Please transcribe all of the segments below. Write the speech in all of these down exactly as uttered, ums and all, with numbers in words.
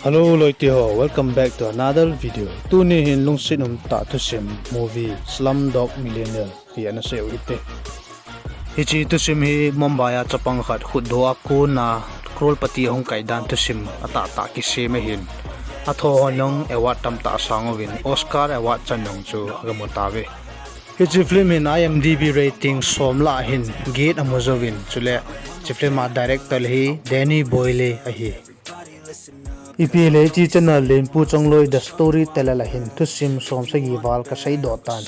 Hello loite ho, welcome back to another video. Tuni hin lungset umtah thusim movie Slumdog Millionaire hi ana sei u hite. Hiche thusim hi Mumbai a chapang khat khutdoh a kona crorepati ahung kai dan thusim atahtah kisem ahin, athoh hon jong award tamtah asang uvin, Oscar award chan jong chu agamu tauve. Hiche film hin IMDb rating som lah hin get amu jouvin, chule hiche film a director hi Danny Boyle ahi. Ipi hile hiche channel Lenpu Chongloi The Storyteller a hin thusim som sagi val kaseidoh tan.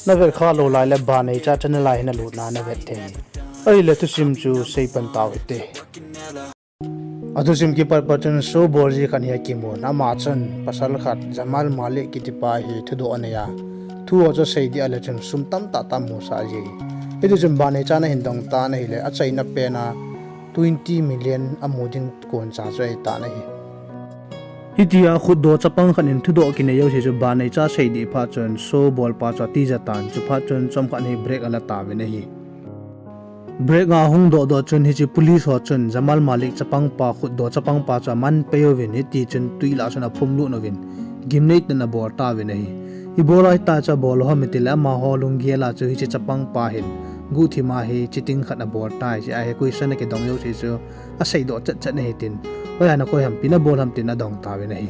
Navet khalou lai le Baneicha channel a hin alutna navet thei. Ahile thusim chu seipan tau hite. Athusim kipat pat chun show bol ji khat hi akimun, ama chun pasal khat Jamal Malik kitipa hi thudoh anei a, thu ho chu asei ding ahile chun sum tamtah tah amusah ji. Hitichun Baneichan ahin dong tan ahile, achaina pen a twenty million amu ding koncha chu ahitan ahi. Hitia khutdoh chapang khat in thudoh kinei jouse chu Baneicha sei ding phat chun show bolpa chu atija tan, chuphat chun chomkhat hi break ala tauvin ahi. Break a ahung dohdoh chun hiche police ho chun Jamal Malik chapangpa, khutdoh chapangpa chu aman pei uvin, hitichun twi lah chun aphumlut uvin, gimnei tah in abol tauvin ahi. Ibola hitia chu abol u ham itile, amaho lunggel a chu hiche chapangpa hin guhthim a hi cheating khat abol tai, hiche a hi question akidong jouse chu aseidoh chetchet ahi tin, hoiya nakoi ham, ipi nabol ham tin adong tauvin ahi.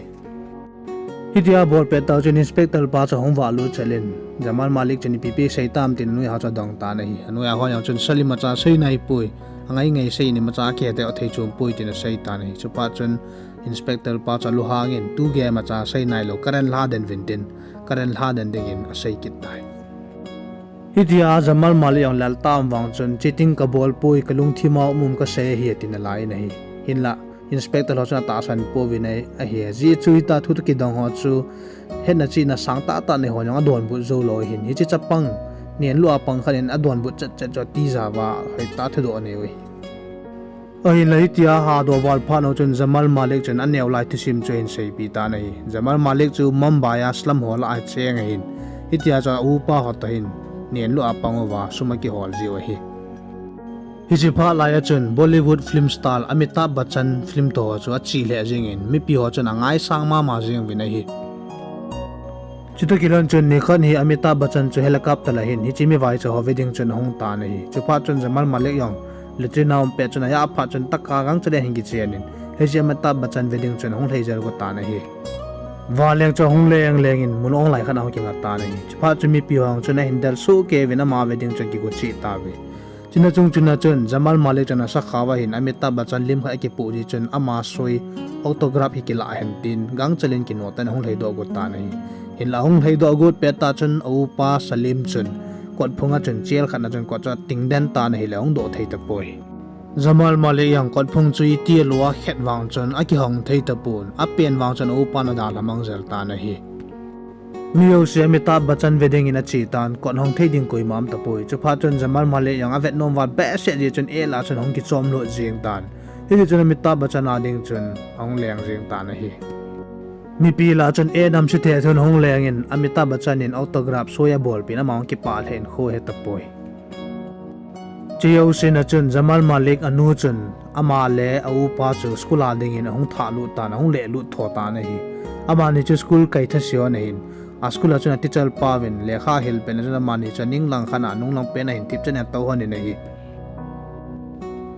Hitia abol pet tah chun inspector pa chu ahung vahlut chet in, Jamal Malik chun ipi ipi sei tam tin anoiya ho chu adong tan ahi. Anoiya ho jong chun salimacha sei naipoi, angai ngai sei in imacha kihetdoh thei chom poi tin asei tan ahi. Chuphat chun inspector pa chu alunghang in, tu geimacha sei nailou, current lha den uvin tin, current lha den dingin asei kit tai. Hitia Jamal Malik jong lel tam vang chun, cheating kabol poi, kalungthim a um um kasei ahi tin alai in ahi. Hinla inspector ho chun atahsan pouvin ahi. Ajeh chu hitia thu toh kidong ho chu hetna chihna sang tahtah nei ho jong adonbut joulou ahin, hiche chapang nenlou a pang khat in adonbut chetchet chu atija uva, hoitah thudoh anei u ahi. Ahinla hitia ahadoh val phat u chun Jamal Malik chun aneo lai thusim chu ahin seipeh tan ahi. Jamal Malik chu Mumbai a slum ho lah a cheng ahin, hitia chu aupa ho toh hin nenlou a pang uva sum akihol jiu ahi. Hiche phat lai a chun Bollywood film star Amitabh Bachchan film toh chu ache lheh jengin, mipi ho chun angaisang mama jeng uvin ahi. Chutoh kilhon chun nikhat hi Amitabh Bachchan chu helicopter a hin hiche mivaicha ho ve ding chun ahung tan ahi. Chuphat chun Jamal Malik jong latrine a um pet chun ajah phat chun taka gangchel in ahin kichen in, hiche Amitabh Bachchan ve ding chun ahung lhai jel got tan ahi. Vanleng chu ahung leng leng in mun ong lai khat a ahung kinga tan ahi. Chuphat chun mipi ho jong chun ahin del sohkei uvin ama ve ding chun kigo cheh tauve. Chuna chung chuna chun Jamal Malik chun asakhao a hin Amitabh Bachchan lim khat akipoh jeh chun ama soi autograph hi kilah hen tin gangchel in kinoh tah in ahung lhaidoh got tan ahi. Hinla ahung lhaidoh got pet tah chun aupa Salim chun kotphung a chun chel khat na chun kot chu ating den tan ahile ahung doh thei tapoi. Jamal Malik jong kotphung chu iti alou a khet vang chun akihong thei tapon, apen vang chun aupan adalha mang jel tan ahi. Mi jouse Amitabh Bachchan ve dingin ache tan, kot hong thei ding koima um tapoi. Chuphat chun Jamal Malik jong avet nom val behseh jeh chun et lah chun ahung kichom lut jeng tan. Hitichun Amitabh Bachchan a ding chun ahung leng jeng tan ahi. Mipi lah chun et nam sithethun ahung leng in Amitabh Bachchan in autograph soi abolpeh in ama ahung kipah lheh in kho ahe tapoi. Chujousen a chun Jamal Malik anu chun ama le aupa chu school a dingin ahung thahlut tan, ahung lehlut tho tan ahi. Amani chu school kai thase hon ahin, a school a chun a teacher pauvin lekha ahil pet na chun amani chu aning lang khat a nunglang pen ahin thipchet in atou hon in ahi.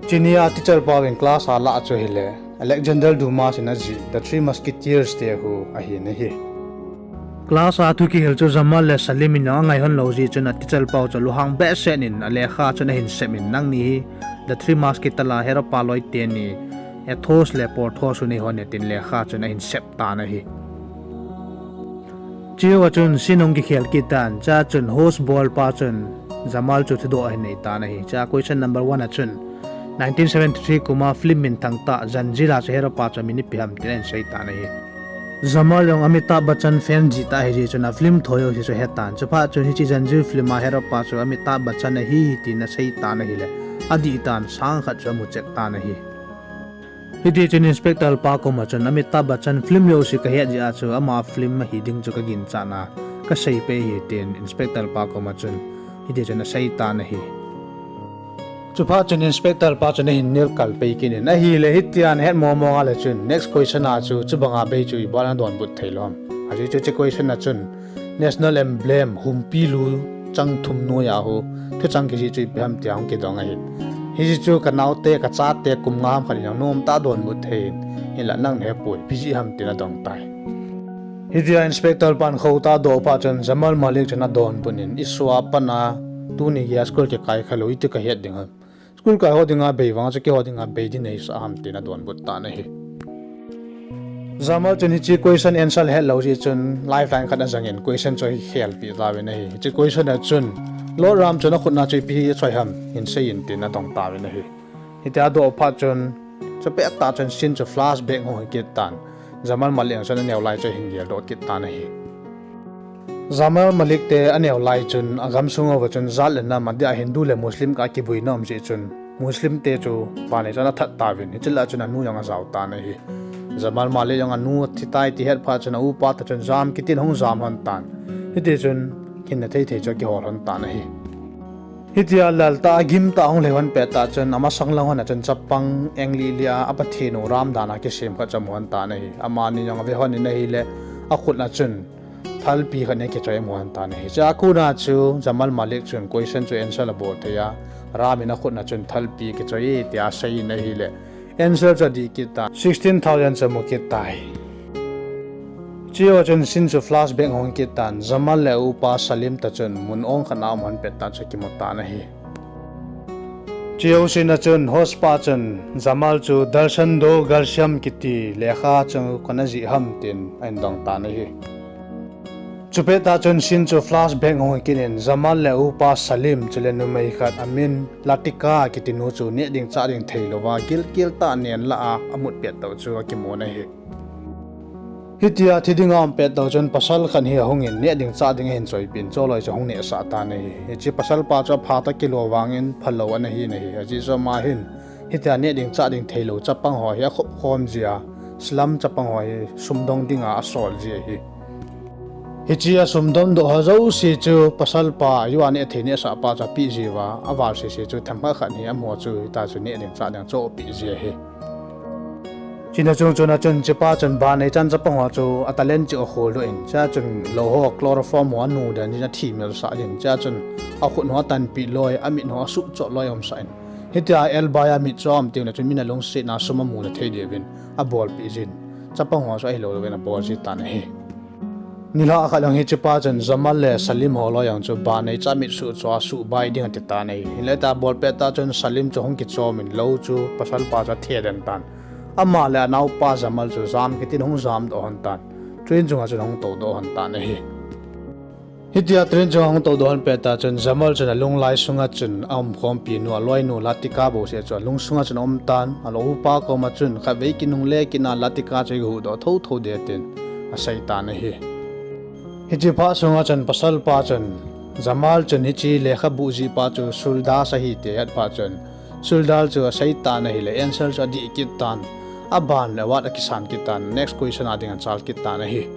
Chunia teacher pauvin class a alah chu ahile Alexander Dumas in ajih The Three Musketeers te hu ahin ahi. Class a thu kihil chu Jamal le Salim in jong angai hon lou jeh chun a teacher pau chu alunghang behseh in alekha chun ahin sem in, nangni hi The Three Musketeers a hero pa loi teni Athos le Porthos u nei hon e tin lekha chun ahin sep tan ahi. Chujou a chun scene hung kikhel kit tan, chua chun host bolpa chun Jamal chu thudoh ahin nei tan ahi. Chua question number one a chun nineteen seventy-three kum a film minthang tah Zanjeer a chu hero pa chu amin ipi ham tin ahin sei tan ahi. Jamal jong Amitabh Bachchan fan jitah ahi jeh chun a film thoi jouse chu ahe tan. Chuphat chun hiche Zanjeer film a hero pa chu Amitabh Bachchan ahi tin asei tan ahile, adih tan, sang khat chu amu chet tan ahi. Hitichun inspector pa koma chun Amitabh Bachchan film jouse kahet jeh a chu ama film ahi ding chu kaginchat a kasei peh ahi tin inspector pa koma chun hitichun asei tan ahi. Chuphat chun inspector pa chun ahin nel kal pei kit in, ahile hitia nahet mong mong a le chun next question a chu chubanga bei chu ibol a nadonbut thei lou ham. Ajeh chu hiche question a chun national emblem humpi lu chang thum noiya hu thuchang kijih chu ipi ham tia hung kidong ahin. Hiche chu kanaote kachate kum nga ham khat in jong nom tah a donbut thei in, hinlah nang nahe poi, ipi jeh ham tin adong tai. Hitia inspector pan khota adoh phat chun Jamal Malik chun adonbut in, Isua pan a tuni geiya school kikai khalou iti kahet ding ham. School kai ho dinga bei vang chu keiho dinga bei ding nahisah ham tin adonbut tan ahi. Jamal chun hiche question answer hetlou jeh chun lifeline khat ajang in question chu akikhelpi tauvin ahi. Hiche question a chun Lord Ram chun akhut na chu ipi achoi ham hin seiyin tin adong tauvin ahi. Hitia adoh phat chun chupet tah chun scene chu flashback hung hikit tan, Jamal Malik chun aneo lai chu ahin geldoh kit tan ahi. Jamal Malik te aneo lai chun agamsung uva chun jat le nam adia Hindu le Muslim kah a kiboina um jeh chun Muslim te chu banei chan athat tauvin, hiche lah chun anu jong ajao tan ahi. Jamal Malik jong anu thitai ti het phat chun aupa toh chun jam kitin hung jam lhon tan. Hitichun hinna thei thei chu akihol lhon tan ahi. Hitia lal tah a gim tah a hung lhei lhon pet tah chun amasang lang lhon a chun chapang englih lih a, a Pathen u Ram dan a kisem khat chu amu lhon tan ahi. Amani jong ave lhon in ahile akhut na chun thalpi khat in akichoi amu lhon tan ahi. Chua kona chu Jamal Malik chun question chu answer abol thei a, Ram in akhut na chun thalpi kichoi e tia asei in ahile answer chu adih kit tan, sixteen thousand chu amu kit tai. Chua chun scene chu flashback hung kit tan, Jamal le aupa Salim toh chun mun ong khat na um lhon pet tah chu akimu tan ahi. Chua scene a chun host pa chun Jamal chu Darshan Do Garshyam kiti lekha chu kana jih ham tin ahin dong tan ahi. Chupet tah chun scene chu flashback hung kit in Jamal le aupa Salim chule numei khat amin Latika kiti nu chu neh ding chah ding theilouva gilkel tah nen lah a amut pet toh chu akimun ahi. Hitia thi dinga um pet toh chun pasal khat hi ahung in neh ding chah ding ahin choipin choloi chu ahung nehsah tan ahi. Hiche pasal pa chu aphat a kilo vangin phalou ana hin ahi. Ajeh chu ama hin hitia neh ding chah ding theilou chapang ho hi akhop khom jia, slum chapang ho hi sumdong dinga asol ji ahi. Hiche asumdom doh ho jouse chu pasal pa, ju a neh thei nehsah pa chu apeh jiuva, aval sese chu themkhat khat hi amaho chu hitia chu neh ding chah ding chu apeh ji ahi. Chuna chung chuna chun hichepa chun banei chan chapang ho chu a talent chu akholdoh in, chua chun lou ho chloroform ho anu den jin athimilsah jin, chua chun akhut ho atanpeh loi, amit ho asuhchot loi aumsah in. Hitia elbai a mit chu aum teng le chun min alungsetna sum amuna thei diuvin abolpeh jin, chapang ho chu ahilou louvin abol ji tan ahi. Nilhah khat jong hichepa chun Jamal le Salim ho loi jong chu banei chu amit suhchot a suhbai ding ati tan ahi. Hinla hitia abol pet tah chun Salim chu hung kichom in lou chu pasal pa chu athe den tan. Ama le anaopa Jamal chu jam kitin hung jamdoh lhon tan. Train chunga chun ahung toudoh lhon tan ahi. Hitia train chunga ahung toudoh lhon pet tah chun Jamal chun alunglai sunga chun aumkhompi nu, aloinu Latika bouseh chu alung sunga chun aum tan, alou upa koma chun khatvei kinungle kit a Latika chu eihuhdoh thouthou ding tin asei tan ahi. Hiche phat sunga chun pasal pa chun Jamal chun hiche lekhabu jihpa chu Surdas ahi ti ahet phat chun Surdas chu asei tan ahile answer chu adih kit tan, aban le award akisan kit tan, next question a ding achal kit tan ahi.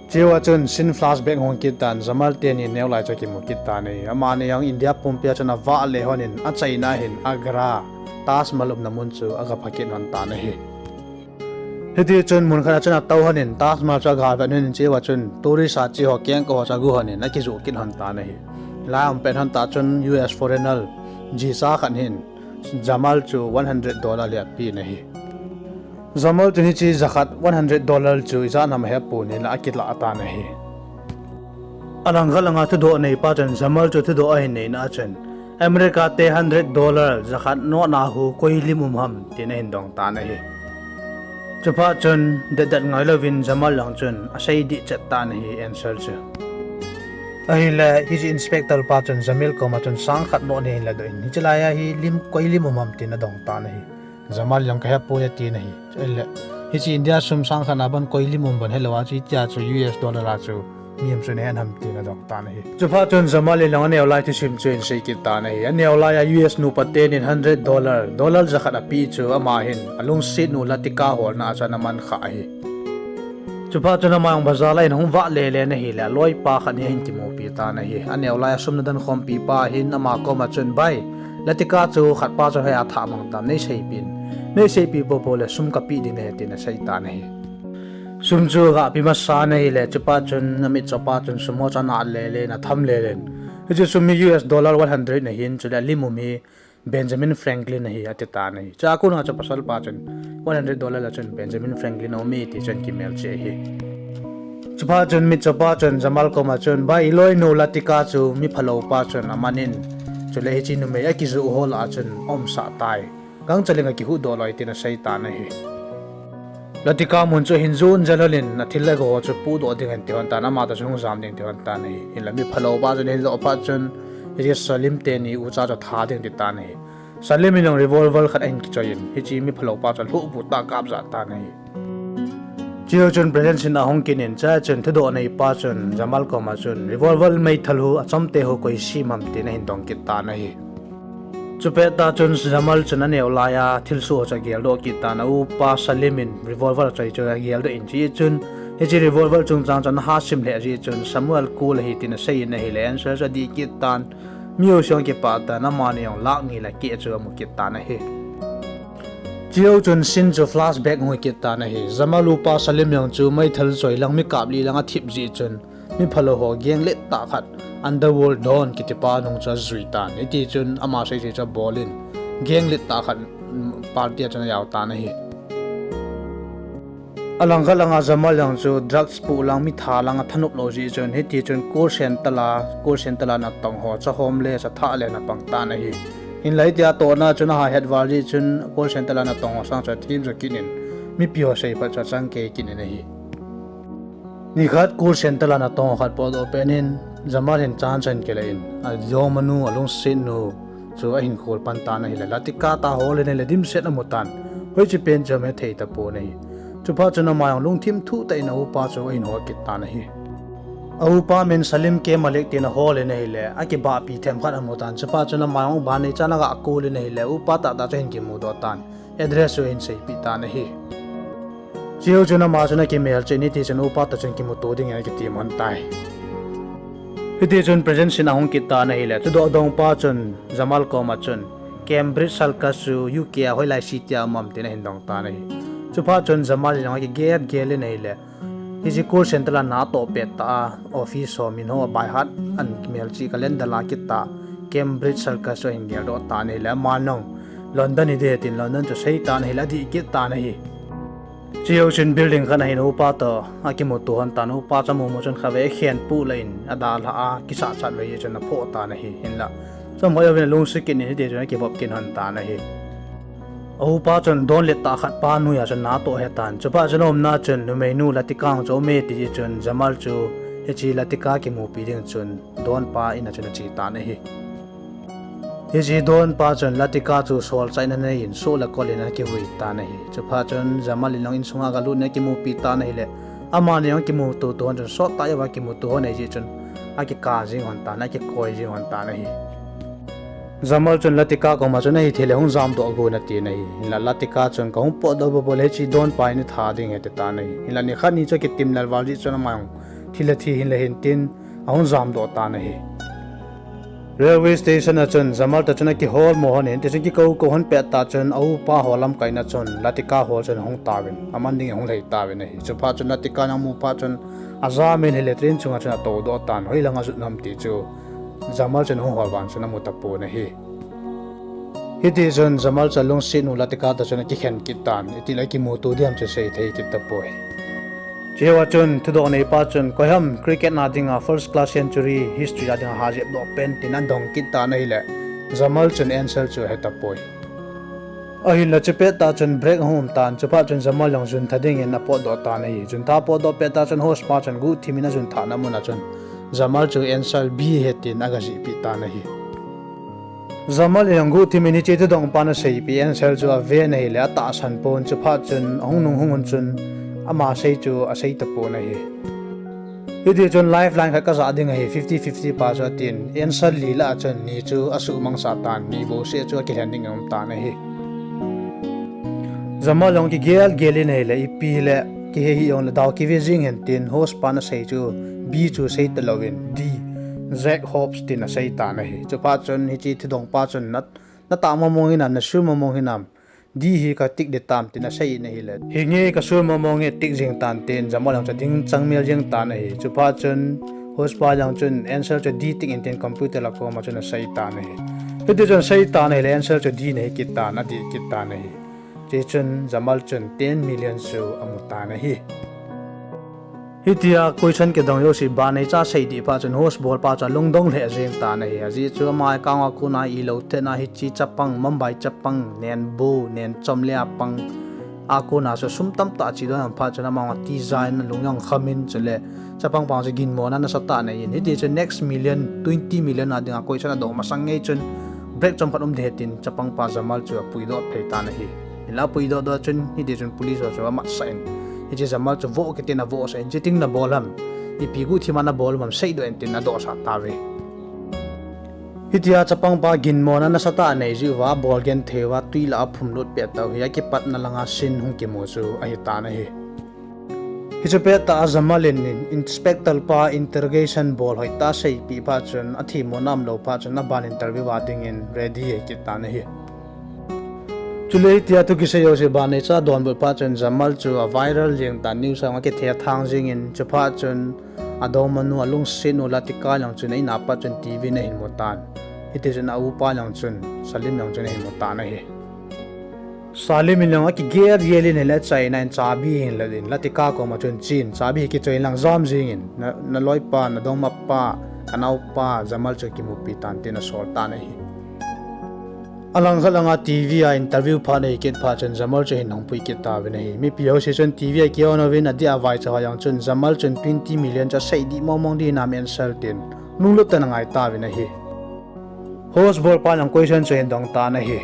Chua chun scene flashback hung kit tan, Jamal teni neo lai chu akimu kit tan ahi. Amani jong India pumpia chun avahle lhon in achaina hin Agra, Taj Mahal umna mun chu agapha kit lhon tan ahi. Hitichun mun khat a chun atou lhon in Taj Mahal chu agavet lhon in, chua chun tourist a che ho kengkoh ho chu agu lhon in akijoh kit lhon tan ahi. Hilai a um pet lhon tah chun U S foreigner jicha khat hin Jamal chu one hundred dollar hi apen ahi. Jamal chun hiche jakhat one hundred dollar chu ijat ham ahepon hinla akilah tan ahi. Alangkhat langa thudoh neipa chun Jamal chu thudoh ahin neina a chun America te hundred dollar jakhat note na hu koi lim um ham tin ahin dong tan ahi. Chuphat chun detdet ngailouvin Jamal jong chun asei dih chet tan ahi answer chu. Ahile hiche inspector pa chun Jamal koma chun sang khat note hi ahin ladoh in, hiche laiya hi lim koi lim um ham tin adong tan ahi. Jamal jong kahepoi atin ahi. Ahile hiche India sum sang khat na ban koi lim um ban helou a chu hitia chu U S dollar a chu mihem chu nahen ham tin adong tan ahi. Chuphat chun Jamal in jong aneo lai thusim chu ahin sei kit tan ahi. Aneo lai a U S nupa tenin hundred dollar, dollar jakhat ape chu ama hin alungset nu Latika holna a chun aman khah ahi. Chuphat chun ama jong bazar a in ahung vah lele in ahile aloipa khat hi ahin kimupi tan ahi. Aneo lai a sum nadan khompi pa hin ama koma chun, Bhai, Latika chu khat pa chu hei a thah mang tam, nei seipin, nei seipi popo le sum kapeh ding nahi tin asei tan ahi. Sum chu aga pe masa in ahile, chupa chun, amit chopa chun sum ho chu ana le le, ana tham le le. Hiche sum hi U S dollar one hundred ahin, chule alim um hi Benjamin Franklin ahi, ati tan ahi. Chua kona chu pasal pa chun, one hundred dollar a chun Benjamin Franklin aum e ti chun kimelchih ahi. Chupa chun, mit chopa chun, Jamal koma chun, Bai, iloinu Latika chu mi phalou pa chun amanin, chule hiche numei akijoh ho lah a chun aumsah tai. Gangchaling a kihuhdoh loi tin asei tan ahi. Latika mun chu ahin jon jel lhon in, athil le agou chu pohdoh ding ahin ti lhon tan, ama toh chun hung jam ding ti lhon tan ahi. Hinla mi phalou pa chun ahin doh phat chun, hiche Salim teni ucha chu atha ding ati tan ahi. Salim in jong revolver khat ahin kichoi in, hiche mi phalou pa chu alhohbu tah a kap jah tan ahi. Chujou chun present scene ahung kit in, chua chun thudoh nei pa chun Jamal koma chun revolver meithal hu, achomte hu koi sem ham tin ahin dong kit tan ahi. Chupet tah chun Jamal chun aneo laiya thilsoh chu ageldoh kit tan, a upa Salim in revolver achoi chu ageldoh in, chuin hiche revolver chungchang chu ana hasim lheh jeh chun Samuel Cole ahi tin asei in ahile, answer chu adih kit tan, mi jouse jong akipah tan, amani jong lakh ni le keh chu amu kit tan ahi. Chujou chun scene chu flashback hung kit tan ahi. Jamal upa Salim jong chu meithal choi lang, mi kap lih lang athip jeh chun mi phalou ho gang let tah khat, Underworld Don kiti pa nung chu ajui tan. Hiti chun ama seisei chu abol in, gang let tah khat, mm, party a chun ajao tan ahi. Alangkhat langa Jamal jong chu drugs poh lang, mi that lang athanop lou jeh chun, hiti chun call center a, call center a natong ho chu homeless, atha le ana pang tan ahi. Hinla hitia atohna chun aha het val jeh chun call center a natong ho sang chu athem jo kit in, mipi ho seiphat chu achang kei kit in ahi. Nikhat call center a natong ho khat potdoh pet in, Jamal hin chance ahin kila in, ajong manu, alungset nu chu ahin khol pan tan ahile, Latika toh ahol in ahile dimset amu tan, hoiche pen chu ahethei tapon ahi. Chuphat chun ama jong lungthim thuh tah in a upa chu ahin hol kit tan ahi. A upa min Salim K Malik tin ahol in ahile, akibahpi themkhat amu tan, chuphat chun ama jong ban neichan aga call in ahile, upa tahtah chu ahin kimudoh tan, address chu ahin seipeh tan ahi. Chujou chun ama chun akimelchih in, hiti chun upa toh chun kimuto dingin akitem lhon tai. Hiti chun present scene ahung kit tan ahile, thudoh dong pa chun Jamal koma chun Cambridge Circus chu U K a hoilai city a um am tin ahin dong tan ahi. Chuphat chun Jamal in jong akigel gel in ahile, hiche call center a natoh pet tah a office ho min ho by heart, amelchih calendar a kit tah Cambridge Circus chu ahin geldoh tan ahile, aman jong London hiding ahi tin London chu asei tan ahile, adih kit tan ahi. Chujou chun building khat a hin upa toh akimuto lhon tan, upa chu amu mu chun khatvei akhen puh lheh in, adalhah a kisahchat vei jeh chun aphoh tan ahi. Hinla chomkhat jouvin alungset kit in, hiti chun akivop kit lhon tan ahi. A upa chun Don let tah khat pa noiya chun natoh ahe tan, chuphat chun aumna chun numeinu Latika jong chu aume ti jeh chun Jamal chu hiche Latika kimupi ding chun Don pa in a chun ache tan ahi. Hiche Don pa chun Latika chu solchah in anei in, soh le kol in akivui tan ahi. Chuphat chun Jamal in jong insunga agalut in akimupi tan ahile, amani jong kimuto to lhon chun sottah jouva kimuto lhon ahi jeh chun akikap jing lhon tan, akikoi jing lhon tan ahi. Jamal chun Latika koma chun ahithei le hung jamdoh gon atin ahi. Hinla Latika chun kahung potdoh bou bou le hiche Don pa hi neitha ding ahi ati tan ahi. Hinla nikhat ni chu akitim lel val jeh chun ama jong thi le thi, hin le hin tin ahung jamdoh tan ahi. Railway station a chun Jamal toh chun akiholmo lhon in, hiti chun kikou kou lhon pet tah chun a upa ho lamkaina chun Latika hol chun ahung tauvin, aman dingin ahung lhai tauvin ahi. Chuphat chun Latika in amu phat chun ajam in ahile train chunga chun atoudoh tan, hoilang ajot ham ti chu Jamal chun ahung hol vang chun amu tapon ahi. Hiti chun Jamal chu alungset nu Latika toh chun akikhen kit tan, itile akimuto ding ham chu seithei kit tapoi. Chujouva chun thudoh neipa chun koiham cricket a dinga first class century history a dinga hahjep doh pen tin adong kit tan ahile, Jamal chun answer chu ahetapoi. Ahinla chupet tah chun break ahung um tan, chuphat chun Jamal jong juntha dingin apotdoh tan ahi. Juntha apotdoh pet tah chun host pa chun guhthim in ajunthahna muna chun Jamal chu answer B ahi tin agajihpeh tan ahi. Jamal in jong guhthim in hiche thudong pan aseipeh answer chu aven ahile atahsan pon, chuphat chun ahung nung hung un chun ama sei chu asei tapon ahi. Hiti chun lifeline khat kajah ding ahi, fifty fifty pa chu atin, answer li lah a chun ni chu asuhmangsah tan, ni bouseh chu akilhen ding aum tan ahi. Jamal jong kigel gel in ahile, ipi hile kihei hih jongle dau kive jeng hen tin host pan asei chu B chu sei talouvin D, Jack Hobbs tin asei tan ahi. Chuphat chun hiche thudong pa chun nat natah mong mong hinam, nasur mong mong hinam, D hi ka tick ding tam tin asei in ahile, hinge kasur mong mong e, tick jing tan tin Jamal jong chu ading changmel jeng tan ahi. Chuphat chun host pa jong chun answer chu D tick in tin computer la koma chun asei tan ahi. Hiti chun asei tan ahile answer chu D nahi kit tan, adih kit tan ahi. Chuchun Jamal chun ten million chu amu tan ahi. Hitia question kidong jouse banei cha asei dih phat chun host bol pa chu alungdong lheh jeng tan ahi. Ajeh chu ama account a kona ilou thetna hiche chapang, Mumbai chapang, nen bu, nen chom le apang a kona chu sum tamtah che don ham phat chun ama tija in alung jong kham in chule chapang pa chu ginmona nasatah anei in. Hiti chun next million, twenty million a dinga question adoh masang ngei chun break chomkhat um ding ahi tin chapang pa Jamal chu apuidoh phei tan ahi. Hinla apuidoh doh chun hiti chun police ho chu amatsah in, hiche Jamal chu voh kiti in avohsah in, chuting nabol ham, ipi guhthima nabol ham seidoh in tin adohsah tauve. Hitia chapang pa ginmona nasatah anei jeh uva abol genthei uva twi lah a aphumlut pet tauve. Akipatna langa scene hung kimu chu ahi tan ahi. Hiche pettah a Jamal in Inspector pa interrogation bol hoitah a aseipeh phat chun, athemmo umlou phat chun aban interview a dingin ready ahi kit tan ahi. Chule hitia thu kisei jouse banei cha adonbut phat chun Jamal chu aviral jeng tan, news a jong akithethang jengin, chuphat chun adongmanu alungset u Latika jong chun eina pat chun TV in ahin mu tan. Hiti chun aupa jong chun, Salim jong chun ahin mu tan ahi. Salim in jong akigel gel in ahile achaina in chabi ahin la din, Latika koma chun chen, chabi hi kichoi inlang jam jengin, na, naloipa, nadongmapa, kanaopa Jamal chu kimupi tan tin asol tan ahi. Alangkhat langa TV a interview phat ahi kit phat chun Jamal chu ahin hung pui kit tauvin ahi. Mipi jouse chun TV akion uvin, adeh a vaicha ho jong chun Jamal chun twenty million chu asei dih mong mong ding hinam answer tin lunglut tah in angai tauvin ahi. Host bol pa jong question chu ahin dong tan ahi.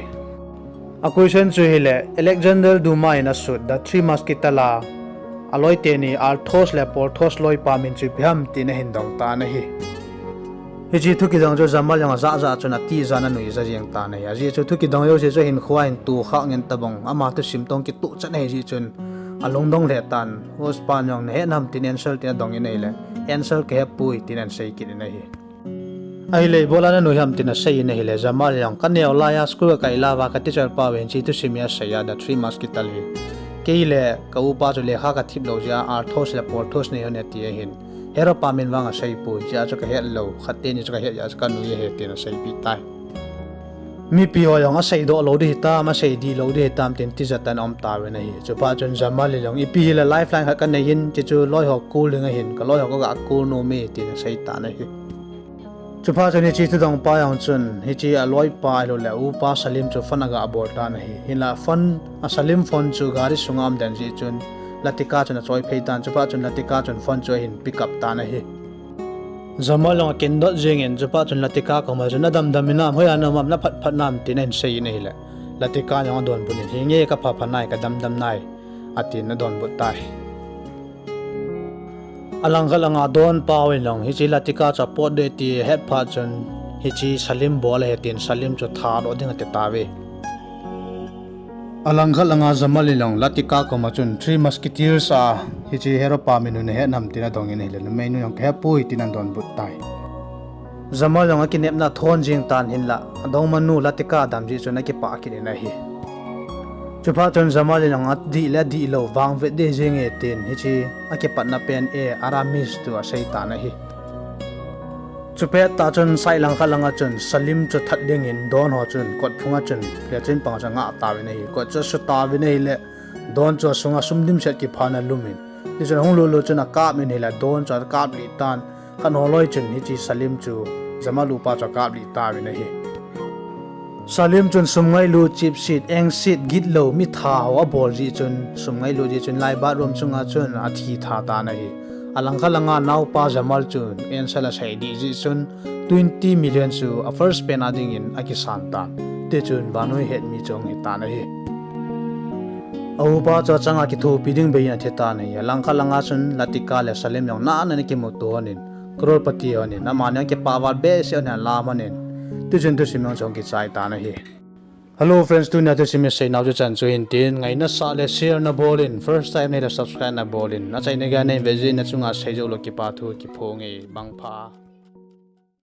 A question chu hile, Alexander Dumas in asut The Three Musketeers a aloi teni Athos le Porthos loipa min chu ipi ham tin ahin dong tan ahi. Hiche thu kidong chu Jamal jong ajah jah chun atija in anuija jeng tan ahi. Ajeh chu thu kidong jouse chu ahinkhoa ahin tohkhah ngen tabang, ama thusim toh kitoh chan ahi jeh chun alungdong lheh tan. Host pan jong nahet nam tin answer tin adongin ahile, answer kahepoi tin ahin sei kit in ahi. Ahile ibola nanui ham tin aseiyin ahile, Jamal jong kaneo laiya school kakai lauva ka teacher pa uvin hiche thusim hi aseiya The Three Musketeers hi. Kei le ka upa chu lekha kathip lou jeh a Athos le Porthos nahi hon e ati ahin. Hero pa min vang aseipoi, hichea chu kahet lou, khat teni chu kahet jeh a chu kanui ahi tin aseipeh tai. Mipi ho jong aseidoh lou ding hitam, asei dih lou ding hitam tin tijat in aum tauvin ahi. Chuphat chun Jamal in jong ipi hile lifeline khat kaneiyin, hiche chu loi ho call ding ahin, ka loi ho kaga call nom e tin asei tan ahi. Chuphat chun hiche thudong pa jong chun hiche aloipa ahiloule aupa Salim chu phone aga bol tan ahi. Hinla phone, a Salim phone chu gari sunga um den jeh chun Latika chun achoi phei tan, chuphat chun Latika chun phone chu ahin pick up tan ahi. Jamal jong akindot jengin, chuphat chun Latika koma chun, nadamdam hinam, hoiya naum am, naphat phat nam tin ahin seiyin ahile, Latika jong adonbut in, hinge kapha pha nai, kadamdam nai, atin adonbut tai. Alangkhat langa adon pau in jong hiche Latika chu apot ding ti ahet phat chun hiche Salim bol ahi tin Salim chu thadoh ding ati tauve. Alangkhat langa Jamal in jong Latika koma chun Three Musketeers a hiche hero pa min u nahet nam tin adongin ahile, numeinu jong kahepoi tin adonbut tai. Jamal jong akinepna athon jeng tan hinla, adongmanu Latika adam jeh chun akipah kit in ahi. Chuphat chun Jamal in jong adih le adih lou vang vet ding jenge tin hiche akipatna pen e Aramis tu asei tan ahi. Chupet tah chun side langkhat langa chun Salim chu that dingin don ho chun kot phunga chun lechin panga chu angah tauvin ahi. Kot chu asu tauvin ahile don chu asunga sum dimset kiphana alumin, tichun ahung lut lut chun akap in ahile don chu akap lih tan. Khat ho loi chun hiche Salim chu Jamal upa chu akap lih tauvin ahi. Salim chun sum ngailut, chipset, engset, gitlou, mitha ho abol jeh chun, sum ngailut jeh chun lai bathroom chunga chun athi tha tan ahi. Alangkhat langa anaopa Jamal chun answer asei dih jeh chun twenty million chu a first pen a dingin akisan tan. Tichun vannoi hetmi chu ahung hi tan ahi. A upa chu achanga kithopi ding beiyin athi tan ahi. Alangkhat langa chun Latika le Salim jong nana ana kimuto honin, crorepati honin, amani jong kipah val behseh honin alam honin, tichun thusim jong chu ahung kichai tan ahi. Hello friends, tunia thusim iseinau chu chan chu hintin, ngaina sah le share nabol in, first time nahile subscribe nabol in, achaina geiya neivet jeh in nachunga seijou lou kipa thu kiphong e, mangpha.